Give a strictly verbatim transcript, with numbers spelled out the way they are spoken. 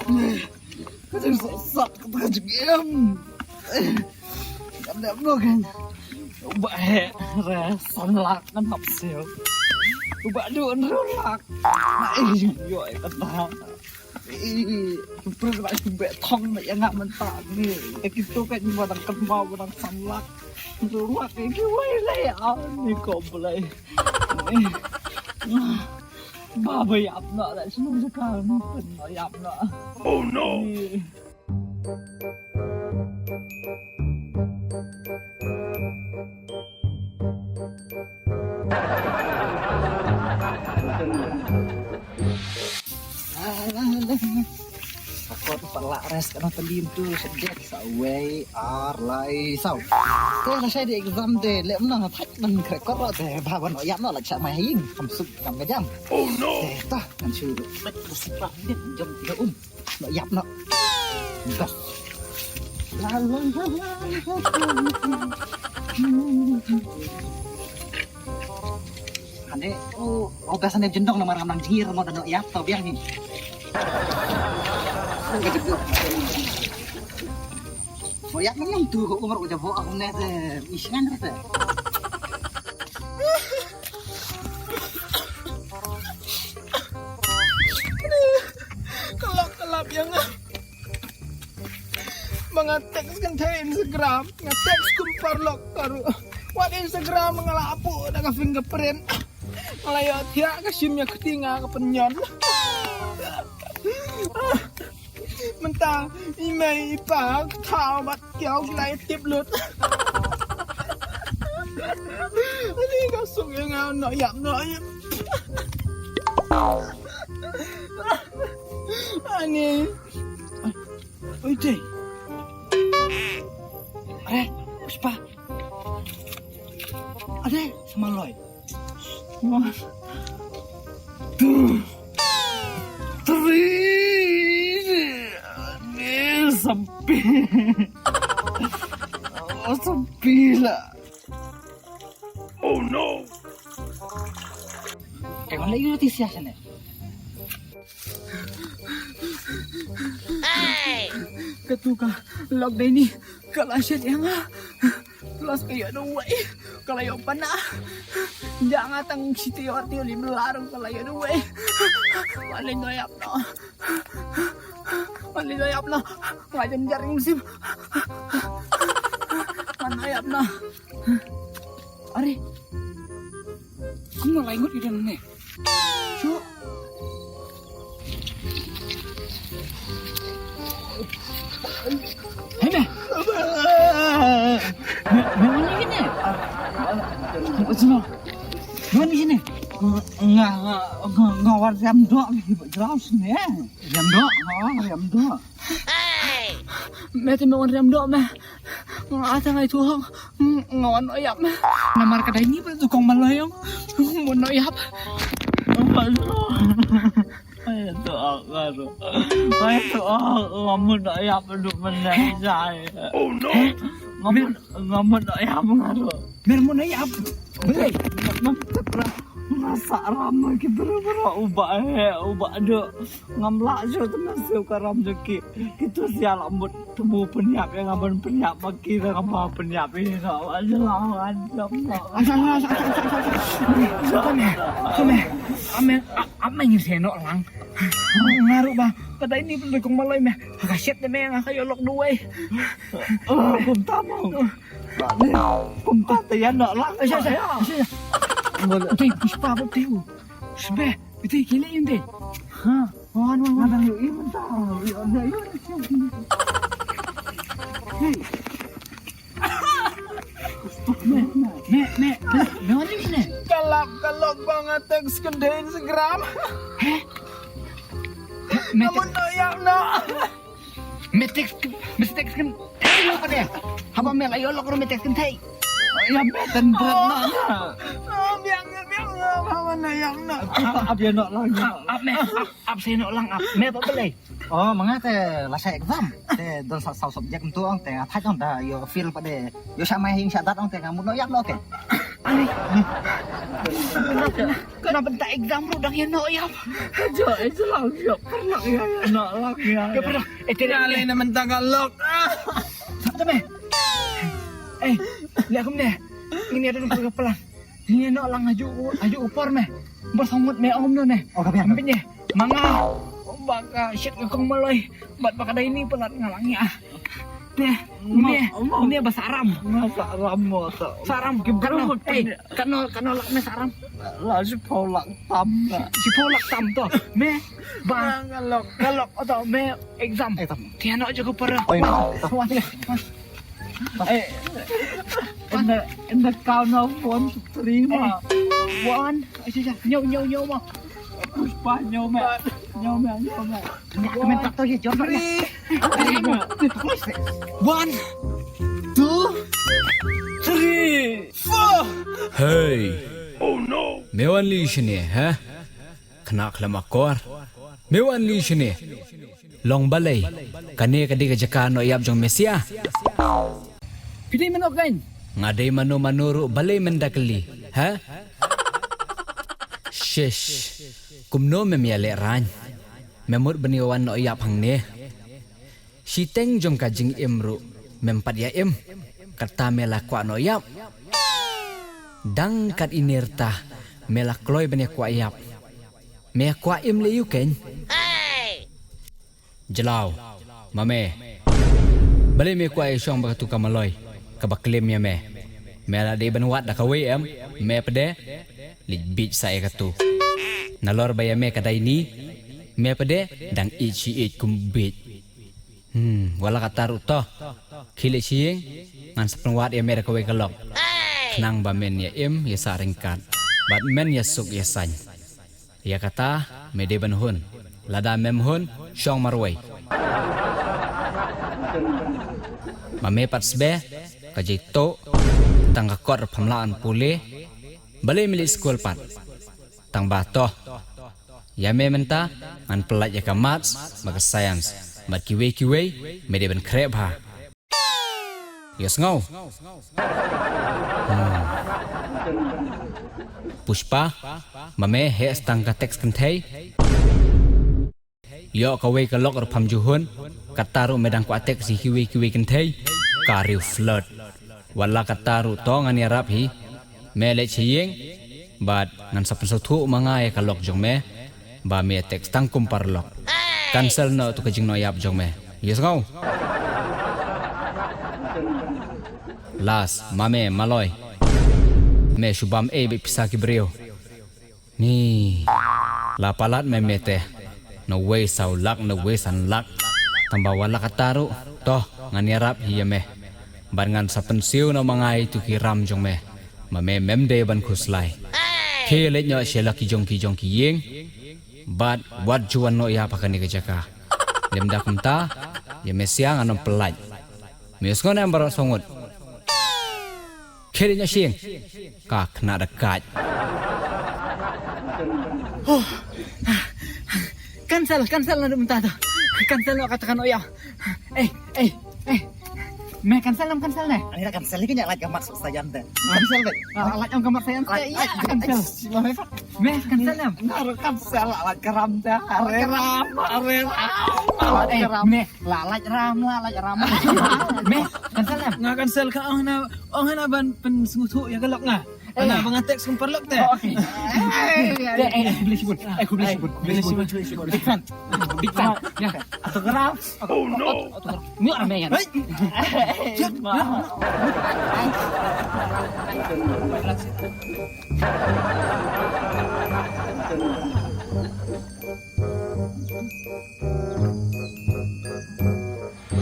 Ka jingsohsat kata ka jingim. Ngam dep noh kein. U Bah heh re san lak ngam hap siew. U Bah duh hynriew lak. Na ei jingïoh ïa kata. Ei, tu pyrshah ba shu beh thong na ïa nga mynta ni. Ïa kito ka jingwa dang kynmaw ba dang san lak. Hynriew lak ïa kiwei lei, ah, ni ko Blei. Ba ba ïap noh la shu jaka ni pyn ba ïap noh. Oh no. Kot pa la rest kana tali mtu sedek sa wei ar lai sau. Te la sai di exam te le mna thak nang kre kot te ba ban ïap noh la cha mai hing kam suk kam ka jam. Oh no. Te ta kan shu bet la sipah ni jam tiga um. Noh ïap noh. Dah. La la la la. Hane, oh, oh, biasa ne jendong namar nang jingir mo da noh ïap to biang ni. Mo ïap nang tu ko umur uja bo aku ne te. Isngan te. Kelap kelap yang. Ba nga text kynthei Instagram, nga text kum paralok ka ruh. Wat Instagram nga la apu da ka fingerprint. Nga la ïoh thiah ka shim ïa kti nga ka pynñion. Mynta i mei i pa ka thaw bad kiaw ki la ïa tip lut. Ani ka suk ïa nga noh ïap noh ïap. Ani. Oi, Jay. Are, Puspa. Are, sa Maloi. One, two, three. Ni sampi. Oh, sampi lah. Oh no. Tengok lagi notis ya sana. Katu ka lok dei ni ka la shet ïa nga. Plus ka ïoh duwai ka la ïoh pana. Ïa nga tang shi taïew ar taïew lim lar ka la ïoh duwai. Mali no ïap no. Mali no ïap no. Nga jan jaring sim. Mano ïap no. Are. Kumno lai ngut i dang ne? Shu. Hei me. Me, me wan ni kine. Sino. Me wan ni kine. Nga, nga, nga, nga wan riam doh me ba jraus ne. Riam doh. Nga wan riam doh. Me te me wan riam doh me. Nga ata ngai tu hong. Nga wan noh ïap. Namar ka dai ni pun tu kong maloi ong. Mo noh ïap. Ai tu ak ngaru. Ai tu ak ngamu noh ïap duk menai jai. Oh no. Ngamu ngamu noh ïap ngaru. Mer mo noh ïap. Belai. Ngam tepra. Masa ram ki bru bru uba he uba do. Ngam lah shuh te mynsiem ka ram jong ki. Kitu sial ambut temu pynïap ïa nga ban pynïap ma ki, ngam ba pynïap ïa nga. Wa jylla wan jam lah. Asal asal asal asal asal. Kame kame kame. Ap me ngin seno lang. Nga ruh ba ka dei ni pynlei kong maloi me. Ha ka shet de me nga ka ïoh lok duwai. Kumta mo. Kumta te ïa noh lang. Asal asal asal. Te Puspa ba te u. Sbe. Iti kili indi. Ha. Wan wan wan. Nang yu iman ta. Yu anda yu. Hey. Me me me me wan ni ne. Kalap kalok ba nga text kynthei Instagram. He. Me text. Kamu no yak no. Me text, me text kan. Eh, lo ka deh. Haba me la ïoh lok ruh me text kan thei. Ïa me tan bret na. Oh, biang biang haba na ïa na. Ap ïa noh lang. Ap me, ap, ap se noh lang ap. Me ba belai. Oh, manga te la sa exam. Te don sa sa subject tu ong te athaj ong da ïoh fail pa de. Ïoh sa mai hing sa dat ong te kamu no ïa lo ke. Kane. Kane bynta exam ruh dang ïa noh ïa. Jo, eh, jelang, jo. Pernah ïa, ïa, noh lang ïa. Ïa pernah. Eh, tengok. Kali ni mynta ka lok. Ah. Sat te me. Eh, lihat kumne. Ini ada dong ka plan. Ini nok lang aju, aju upor me. Bersongut me om no me. Oh, ka biar. Ambil ni. Manga. Baka shit ka kong maloi. Bat baka dah ini pelat ngalang ya. Te, une, une ba saram. Nga saram mo sa. Saram. Kano, eh, kano, kano lak me saram. La shiphew lak tam na. Shiphew lak tam to. Me ba. Nga lok. Nga lok to me exam. Exam. Tiano jago para. Oi, na. Eh, in the, in the count of one to three, ma. One. Ayo, ayo, nyo, nyo, nyo, ma. Pushpa, nyo, ma. Nyo, ma, nyo, ma. Nyo, ma. Three. One, two, three, four. Hey. Oh no. Me wan li shane, ha? Kena khlem akor. Me wan li shane. Long balei. Kane ka dei ka jaka noh ïap jong me sia. Phi dei mano kein? Nga dei mano mano ruh balei men da kylli. Ha? Shish. Kumno mem ïaleh raiñ. Me mut ban ïa wan noh ïap hangne. Shiteng jong ka jingim ruh mem pat ïa im. Kata me la kwah noh ïap. Dang kat iner ta me la kloi ban ïa kwah ïap. Me ïa kwah im lei ïu kein. Jlaw, ma me. Balei me kwah ïa shong ba katu ka maloi kaba klim ïa me. Me la dei ban wad da kawei em. Me pde. Leit bieit sa ïa katu. Nalor ba ïa me ka dei ni. Me pde. Dang ïeit shi ïeit kum bieit. Hmm, wala kata ruh to. Khie leit sha ïing, ngan sa pynwad ïa me da kawei ka lok. Khnang ba men ïa im ïa sah ryngkat bad men ïa suk ïa saiñ. Ïa kata me dei ban hun. Lada mem hun, shong marwei. Ma me pat sbe, ka jai tuh, tang ka kot ruh pham lah ban pule. Balei me leit skul pat. Tang ba to. Ïa me mynta ngan pyllait ïa ka maths bad ka science bad kiwei kiwei me dei ban khreh bha. Ïohsngew. Hmm. Pushpa, ma me heh tang ka teks kynthei. Ïoh kawei ka lok ruh pham ju hun, kata ruh me dang kwah teks ïa kiwei kiwei kynthei. Ka riew flirt. Wala kata ruh to ngan ïarap hi. Me leit sha ïing bad ngan sa pynsngewthuh ma nga ïa ka lok jong me ba me teks tang kum paralok. Cancel noh tu ka jingnoh ïap jong me. Ïohsngew. Last, ma me, maloi. Me shu bam ei bad pisa ki briew. Ni. La palat me me te. Nowei saw lak, nowei san lak. Tang ba wala kata ruh. To, ngan ïarap hi ïa me. Bad ngan sa pynsiew noh ma nga ïa tu ki ram jong me. Ma me mem dei ban khuslai. Khie leit noh sha la ki jong ki jong ki ïing. Bad wat ju wan noh ïa ha kane ka jaka. Lymda kumta, ïa me sia ngan ym pyllait. Me sngew ne em baroh saw ngut. Khie leit noh sha ïing. Ka khynnah da kait. Oh. Cancel, cancel naduh mynta to. Cancel noh kata ka noh ïap. Eh, eh, eh. Me cancel em cancel ne? Ani la cancel ni, kane lait ka mat science te. Cancel beit. Ah, lait em ka mat science te. Lait, ïa, lait, cancel. Lait. Me cancel em? Nga ruh cancel, lait ka ram te. Are ram, are ram. Lait ka ram. Me, la lait ram, la lait ram. Me cancel em? Nga cancel ka, ong hana, ong hana ban pynsngewthuh ïa ka lok nga. Ana ba nga teks kum paralok te. Oh, okay. Eh, eh, eh, khublei shibun. Eh, khublei shibun. Khublei shibun, khublei shibun. Big fan. Big fan. Ya. Autograph. Oh no. Autograph. Ngi orang main. Hey.